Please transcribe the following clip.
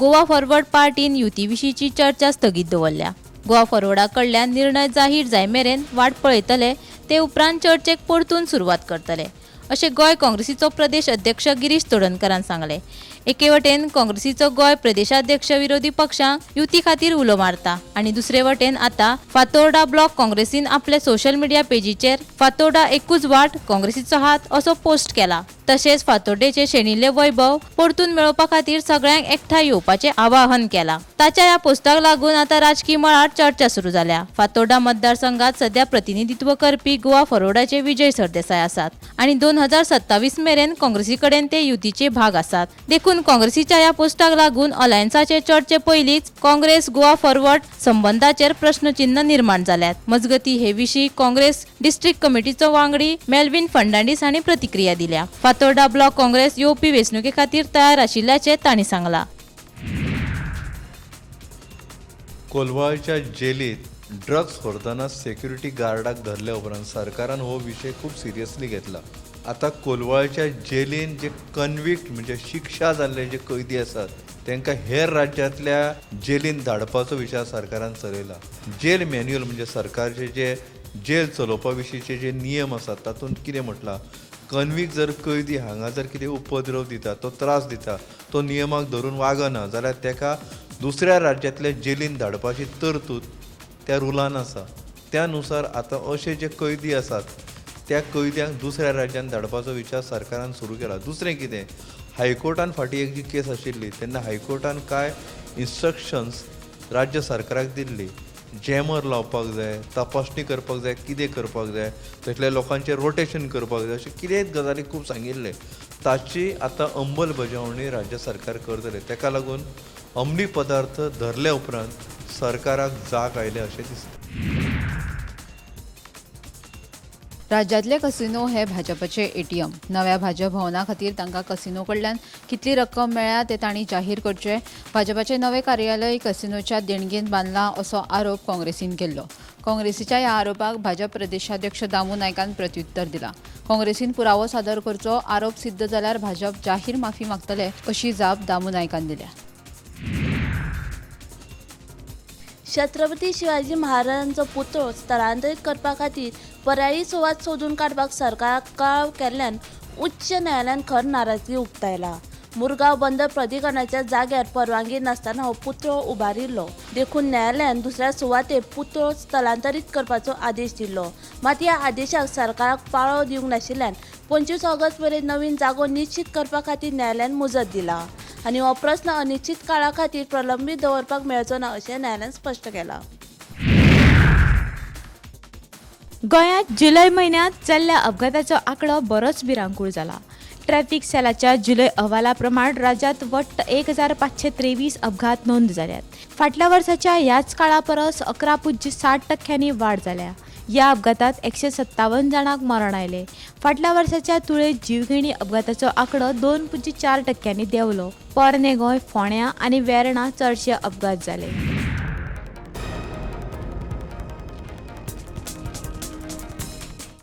Goa forward पार्टीन युती विशींची चर्चा स्थगीत दवरल्या. गोवा फॉरवर्डा कडल्यान निर्णय जाहीर जाय मेरेन वाट पळयतले, ते उपरांत चर्चेक परतून सुरवात करतले अशें गोंय काँग्रेसीचो प्रदेश अध्यक्ष गिरीश चोडणकारान सांगलें. एके वटेन काँग्रेसीचो गोंय प्रदेशाध्यक्ष विरोधी पक्षांक युती खातीर उलो मारता आनी दुसरे वटेन आतां फातोर्डा ब्लॉक काँग्रेसीन आपले सोशल मिडिया पेजीचेर फातोर्डा एकूच वाट काँग्रेसीचो हात असो पोस्ट केला. तशेंच फातोर्डेचे शेणिल्ले वैभव परतून मेळोवपा खातीर सगळ्यांक एकठांय येवपाचें आवाहन केलां. ताच्या ह्या पोस्टाक लागून आतां राजकी मळार चर्चा सुरू जाल्या. फातोर्डा मतदारसंघात सध्या प्रतिनिधित्व करपी गोवा फॉरवर्डाचे विजय सरदेसाय आसात आनी 2027 मेरेन काँग्रेसी कडेन ते युतीचे भाग आसात. देखून काँग्रेसीच्या ह्या पोस्टाक लागून अलायन्साचे चर्चे पयलींच काँग्रेस गोवा फॉरवर्ड संबंदाचेर प्रश्नचिन्ह निर्माण जाल्यात. मजगती हे विशीं काँग्रेस डिस्ट्रिक्ट कमिटीचो वांगडी मेल्विन फर्नांडीस हांणी प्रतिक्रिया दिल्या. फातोर्डा ब्लॉक काँग्रेस येवपी वेंचणुके खातीर तयार आशिल्ल्याचें तांणी सांगलां. कोलवाळच्या जेलीत ड्रग्स व्हरतना सेक्युरिटी गार्डाक धरल्या उपरांत सरकारान हो विशय खूब सिरियसली घेतला. आतां कोलवाळच्या जेलीन जे कन्विक्ट म्हणजे शिक्षा जाल्ले जे कैदी आसात तांकां हेर राज्यांतल्या जेलीन धाडपाचो विचार सरकारान चलयला. जेल मॅन्युअल म्हणजे सरकारचे जे जेल चलोवपा विशींचे जे नियम आसात तातूंत कितें म्हटलां, कन्विक्ट जर कैदी हांगा जर कितें उपद्रव दिता, तो त्रास दिता, तो नियमाक धरून वागना जाल्यार ताका दुसऱ्या राज्यांतल्या जेलीन धाडपाची तरतूद त्या रुलान आसा. त्या नुसार आतां अशे जे कैदी आसात त्या कैद्यांक दुसऱ्या राज्यांत धाडपाचो विचार सरकारान सुरू केला. दुसरें कितें, हायकोर्टान फाटीं एक जी केस आशिल्ली तेन्ना हायकोर्टान कांय इन्स्ट्रक्शन्स राज्य सरकाराक दिल्ली, जॅमर लावपाक जाय, तपासणी करपाक जाय, कितें करपाक जाय, थंयसल्या लोकांचें रोटेशन करपाक जाय, अशें कितेंच गजाली खूब सांगिल्लें. ताची आतां अंमलबजावणी राज्य सरकार करतलें. ताका लागून अंमली पदार्थ धरल्या उपरांत सरकाराक जाग आयल्या अशें दिसता. राज्यांतले कसिनो हे भाजपचे एटीएम. नव्या भाजप भवना खातीर तांकां कसिनो कडल्यान कितली रक्कम मेळ्ळ्या ते तांणी जाहीर करचे. भाजपाचे नवे कार्यालय कसिनोच्या देणगेन बांदला असो आरोप काँग्रेसीन केल्लो. काँग्रेसीच्या ह्या आरोपाक भाजप प्रदेशाध्यक्ष दामू नायकान प्रत्युत्तर दिला. काँग्रेसीन पुरावो सादर करचो, आरोप सिद्ध जाल्यार भाजप जाहीर माफी मागतले अशी जाप दामू नायकान दिल्या. छत्रपती शिवाजी महाराजांचो पुतळो स्थलांतरीत करपा खातीर पर्यायी सुवात सोदून काडपाक सरकाराक कळाव केल्ल्यान उच्च न्यायालयान खर नाराजगी उक्तायला. मुरगांव बंदर प्राधिकरणाच्या जाग्यार परवानगी नासतना हो पुतळो उबारिल्लो, देखून न्यायालयान दुसऱ्या सुवातेर पुतळो स्थलांतरीत करपाचो आदेश दिल्लो. मात ह्या आदेशाक सरकाराक पाळो दिवंक नाशिल्ल्यान 25 ऑगस्ट मेरेन नवीन जागो निश्चीत करपा खातीर न्यायालयान मुजत दिला आनी हो प्रस्न अनिश्चित काळा खातीर प्रलंबीत दवरपाक मेळचो ना अशें न्यायालयान स्पश्ट केलां. गोंयांत जुलय म्हयन्यांत जाल्ल्या अपघाताचो आंकडो बरोच भिरांकूळ जाला. ट्रॅफिक सेलाच्या जुलय अहवाला प्रमाण राज्यांत वट्ट 1523 अपघात नोंद जाल्यात. फाटल्या वर्साच्या ह्याच काळा परस 11.60% वाड जाल्या. ह्या अपघातांत 157 जाणांक मरण आयलें. फाटल्या वर्साच्या तुळेंत जीवघेणी अपघाताचो आंकडो 2.4% देंवलो. पोरणे गोंय, फोंड्या आनी वेर्णा चडशे अपघात जाले.